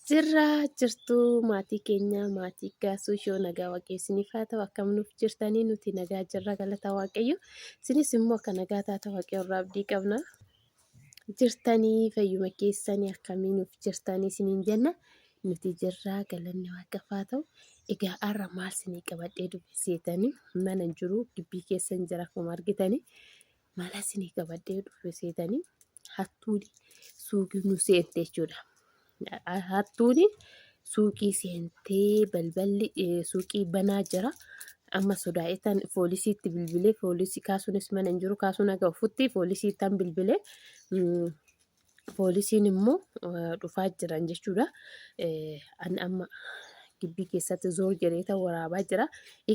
Jirra jirtu maatii keenya maatii Gaasuu Shoo nagaa waaqayyo isiniif haa ta'u akkam nuuf jirtanii nuti nagaa jirra galata waaqayyo isinis immoo akka nagaa taata waaqayyo irraa abdii qabna jirtanii fayyuma keessanii akkamii nuuf jirtanii isiniin jenna nuti jirra galanni waaqaaf haa ta'u egaa har'a maal isinii qabadhee dhufe seetanii mana hin jiru gibbii keessa hin jira akkuma argitanii Mala isinii qabadhee dhufe seetanii hattuun suuqii nu seente jechuudha. Hattuun suuqii seentee balballi suuqii banaa jira. Amma sodaa'etan poolisiitti bilbilee poolisii kaasuunis mana hin jiru kaasuun haga ofutti poolisiittan bilbilee Poolisiin immoo dhufaa jiran jechuudha. Ani amma gibbii keessatti zoor jedheetan waraabaa jira.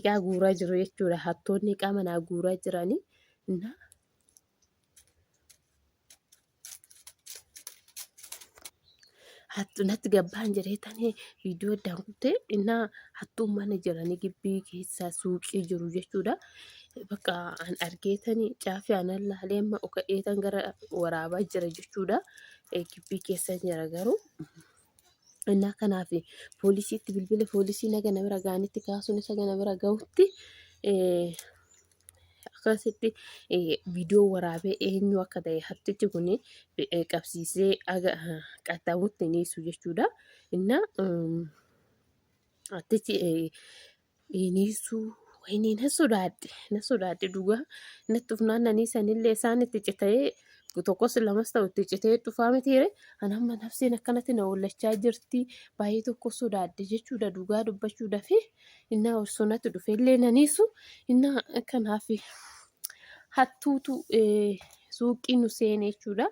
Iqaa guuraa jiru jechuudha. Hattoonni iqaa manaa guuraa jiranii. Hattu natti gabbaan jedheetan viidiyoo addaan kuttee innaa hattuun mana jiranii gibbii keessa suuqii jiru jechuudha. Bakka an argeetani caafii anan laalee amma oka'eetan gara waraabaa jira jechuudha. Gibbii keessa jira garuu. Innaa kanaaf poolisiitti bilbile poolisii naga na bira ga'anitti kaasuun isa na bira ga'utti akkasitti viidiyoo waraabee eenyu akka ta'e hattichi kun qabsiisee aga qaxxaamutti hin dhiisu jechuudha. Innaa hattichi Iniisuu wayinii na sodaadhe na sodaadhe dhugaa natti dhufnaan nanii sanillee isaan itti citee tokkos lamas ta'u itti citee dhufaa mitiire an amma nafseen akkanatti na hollachaa jirti baay'ee tokko sodaadhe jechuudha dhugaa dubbachuudhaaf innaa osoo natti dhufellee naniisu innaa kanaaf hattuutu suuqii nu seene jechuudha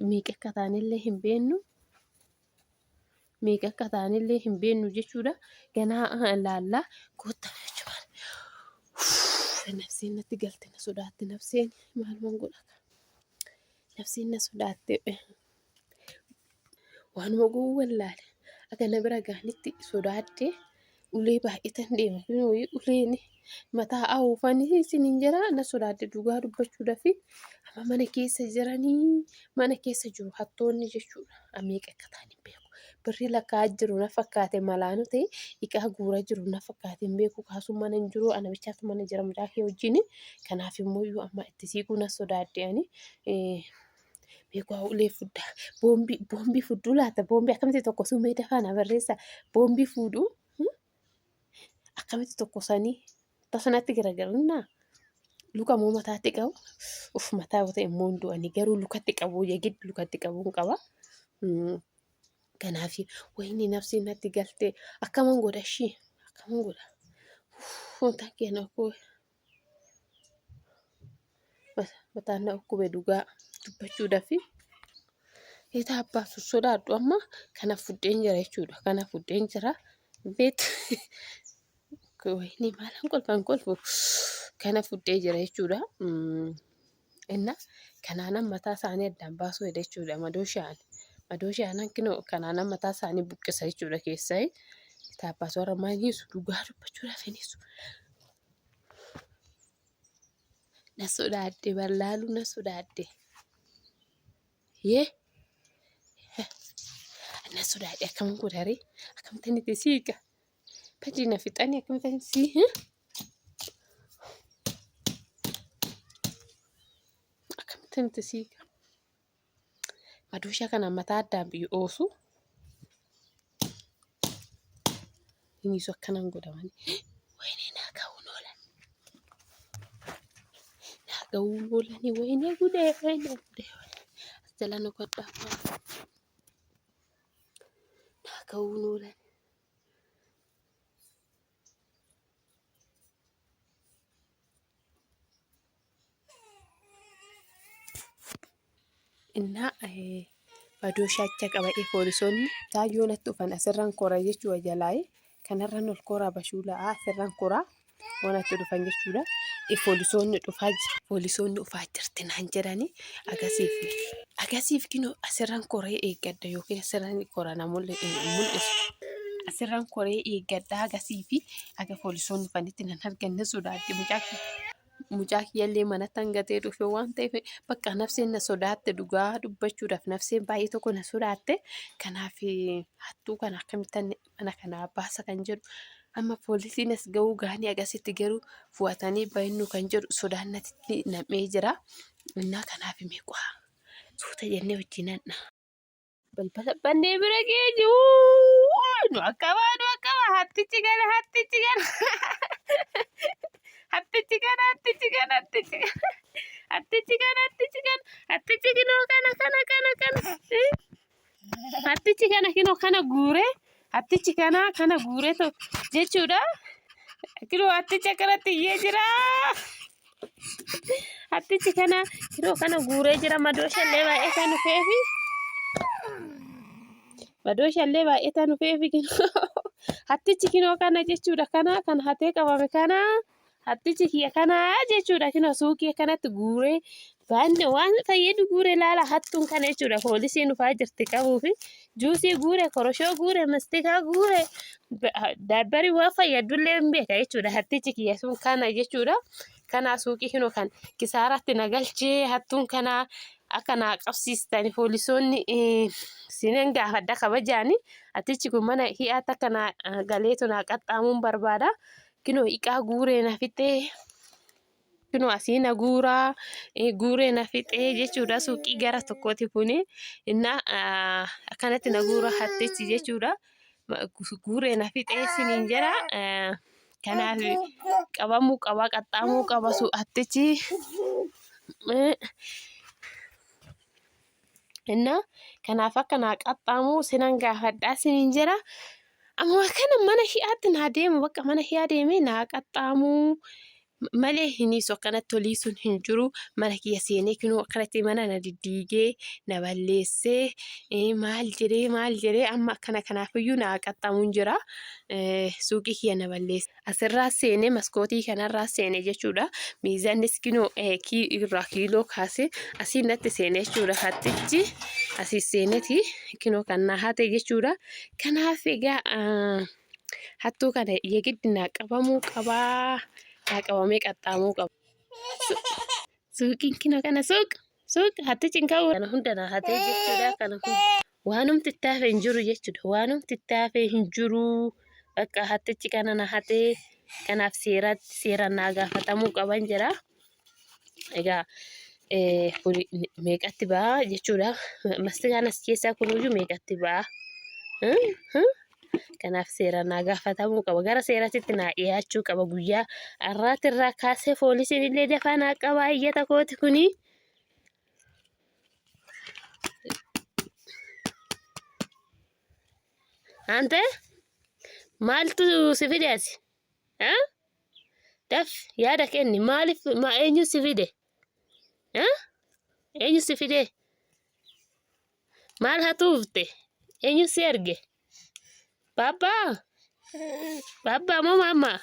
meeqa akka taanillee hin beennu. Meeqa akka ta'anillee hin beennu jechuudha. Ganaa laallaa koottaa jechuudha. Nafseen natti galte na sodaatte nafseen maaluman godha. Nafseen na sodaatte waanuma gowwu wallaale akka na bira gahanitti sodaadde ulee baay'atan deema kunoo uleen mataa awuufanii isiniin jira na sodaadde dhugaa dubbachuudhaaf amma mana keessa jiranii mana keessa jiru hattoonni jechuudha meeqa akka ta'an hin beeku birrii lakkaa'aa jiru na fakkaate malaanu ta'e iqaa guuraa jiru na fakkaate hin beeku kaasuun mana hin jiru ana bichaatu mana jira mucaa kee wajjin kanaaf immoo iyyuu amma itti siiquu na sodaadde ani Beeku haa ulee fuddaa. Boombii boombii fudduu laata? Boombii akkamitti tokko sumee dafaa na barreessa. Boombii fuudhuu akkamitti tokko sanii tasanatti garagarunnaa luka moo mataatti qabu? Uf mataa yoo ta'e immoo hin du'ani garuu lukatti qabu yegid lukatti qabuun qaba. Kanaaf wayini nafsiin natti galte akkaman godha ishii akkaman godha. Wanta keena koo Mataan na dhukkube dhugaa dubbachuudhaaf. Eetaa abbaa sossodaadhu amma kana fudheen jira jechuudha. Kana fudheen jira. Beet wayinii maalan kolfan kolfu kana fudhee jira jechuudha. Inna kanaanan mataa isaanii addaan baasuu jedha jechuudha. Madooshaan madooshaan kinoo kanaanan mataa isaanii buqqisa jechuudha keessaa. Eetaa abbaa warra maal hiisu dhugaa dubbachuudhaaf hin hiisu. Na sodaadhe ballaaluu na sodaadhe. Yee na sodaadhe akkam godharee akkamittan itti siiqa. Badii na fixanii akkamittan sii akkamittan itti siiqa. Madooshaa kana mataa addaan biyya oosu. Innis akkanan godhamani. Wayinee naa ga'uun oolan. Naa ga'uun oolani wayinee gudee wayinee gudee. As jala nu godhaa. Naa ga'uun oolan. Innaa madooshacha qabadhe poolisoonni taayyoo natti dhufan asirran kora jechuudha jalaayi kanarran ol koraa bashuula'aa asirran koraa waan natti dhufan jechuudha. Poolisoonni dhufaa jiru. Poolisoonni dhufaa jirti naan jedhani agasiif agasiif kinoo asirran koree eeggadha yookiin asirran kora na mul'isu. Asirran koree eeggadha agasii fi aga poolisoonni dhufanitti nan arganne sodaadhe mucaa mucaa kiyyallee manatti hangatee dhufe waan ta'eef bakka nafseen na sodaatte dhugaa dubbachuudhaaf nafseen baay'ee tokko na sodaatte kanaaf Hattuu kana akkamittan mana kanaa baasa kan jedhu amma poolisiin as ga'uu gahanii agasitti garuu fu'atanii bahinnu kan jedhu sodaan natti nam'ee jira. Innaa kanaaf meeqaa suuta jennee wajjin hanna. Balbala bannee bira geenyu nu akkabaa nu akkabaa hattichi kana hattichi kana hattichi kana hattichi kana hattichi kana hattichi kana hattichi kana hattichi kinoo kana kana kana kana hattichi kana kinoo kana guuree hattichi kana kana guuree jechuudha kinoo hattichi akkanatti iyyee jira. Hattichi kana yeroo kana guuree jira madooshallee baay'ee kan dhufeefi madooshallee baay'ee kan dhufeefi hattichi kinoo kana jechuudha kana kan hatee qabame kana hattichi kiyya kana jechuudha kinoo suuqii akkanatti guuree baanne waan fayyadu guuree laala hattuun kana jechuudha poolisiin dhufaa jirti qabuufi juusii guure koroshoo guure mastikaa guure daabbarii waan fayyadullee hin beeka jechuudha hattichi kiyya sun kana jechuudha. Kanaa suuqii kinoo kan kisaaratti na galchee hattuun kanaa akka naa qabsiistani poolisoonni sinen gaafadha kabajaani hattichi kun mana hi'aatti akka naa galeetu naa qaxxaamuun barbaada kinoo iqaa guuree na fixee kinoo asii na guuraa guuree na fixee jechuudha suuqii gara tokkooti kuni innaa akkanatti na guura hattichi jechuudha guuree na fixee siniin jedha. Kanaaf qabamuu qaba qaxxaamuu qaba hattichi. Innaa kanaaf akka naa qaxxaamu sinan gaafadhaa siniin jedha. Amma kana mana hi'aatti naa deemu bakka mana hi'aa deemee naa qaxxaamuu malee hin hiisu akkanatti olii sun hin jiru mana kiyya seenee kinoo akkanatti mana na diddiigee na balleessee maal jedhee maal jedhee amma akkana kanaafiyyuu naa qaxxaamuun jira suuqii kiyya na balleesse asirraa seenee maskootii kanarraa seene jechuudha miizannis kinoo irraa kiiloo kaasee asii natti seene jechuudha hattichi asii seeneti kinoo kan na hate jechuudha kanaaf egaa Hattuu kana yegiddi naa qabamuu qabaa. Naa qabamee qaxxaamuu qaba. Suuqiin kino kana suuq suuq hattichi hin ka'u. Kana hunda naa hatee jechuudha. Kana hunda waanumti itti hafe hin jiru jechuudha. Waanumti itti hafe hin jiru. Bakka hattichi kana na hatee kanaaf seeratti seeraan naa gaafatamuu qaban jira. Egaa kun meeqatti ba'a jechuudha. Mastikaan as keessaa kunuyyuu meeqatti ba'a? Kanaaf seeraan naa gaafatamuu qaba. Gara seeratitti naa dhiyaachuu qaba. Guyyaa har'aatirraa kaasee poolisiin illee dafaa naa qabaa iyyata kooti kuni. Ante maaltu si fide asi? Daf yaada kenni maaliif eenyu si fide? Eenyu si fide? Maal hatuufte? Eenyu si erge? Baabbaa? Baabbaa moo maammaa?